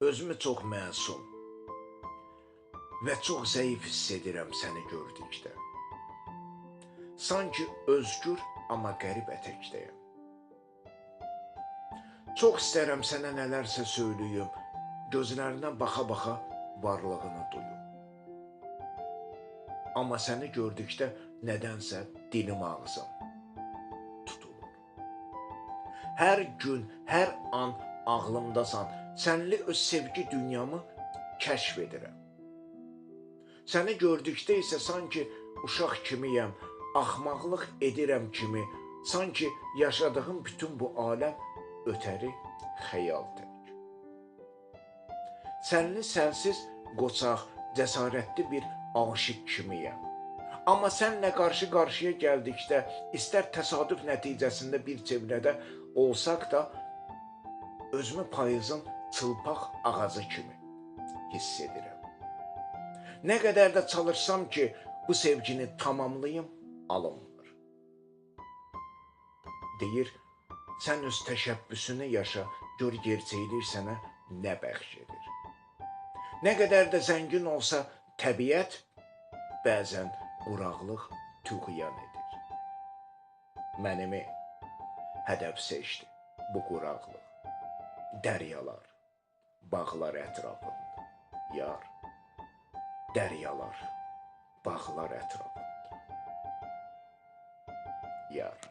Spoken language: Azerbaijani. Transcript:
Özümü çox məsum və çox zəif hiss edirəm səni gördükdə. Sanki özgür, amma qərib ətəkdəyəm. Çox istərəm sənə nələrsə söylüyüm, gözlərinə baxa-baxa varlığını duyum. Amma səni gördükdə nədənsə dilim ağzım tutulur. Hər gün, hər an ağlımdasan, sənli öz sevgi dünyamı kəşf edirəm. Səni gördükdə isə sanki uşaq kimiyəm, axmaqlıq edirəm kimi, sanki yaşadığım bütün bu aləm ötəri xəyal tək. Sənli sənsiz qoçaq, cəsarətli bir aşiq kimiyəm. Amma sənlə qarşı-qarşıya gəldikdə, istər təsadüf nəticəsində bir çevrədə olsaq da, özümü payızın çılpaq ağacı kimi hiss edirəm. Nə qədər də çalışsam ki, bu sevgini tamamlayım, alınmır. Deyir, sən öz təşəbbüsünü yaşa, gör gerçəklik sənə nə bəxş edir. Nə qədər də zəngin olsa təbiət, bəzən quraqlıq tüğyan edir. Mənimi hədəf seçdi bu quraqlıq. Dəryalar, bağlar ətrafında, yar. Dəryalar, bağlar ətrafında, yar.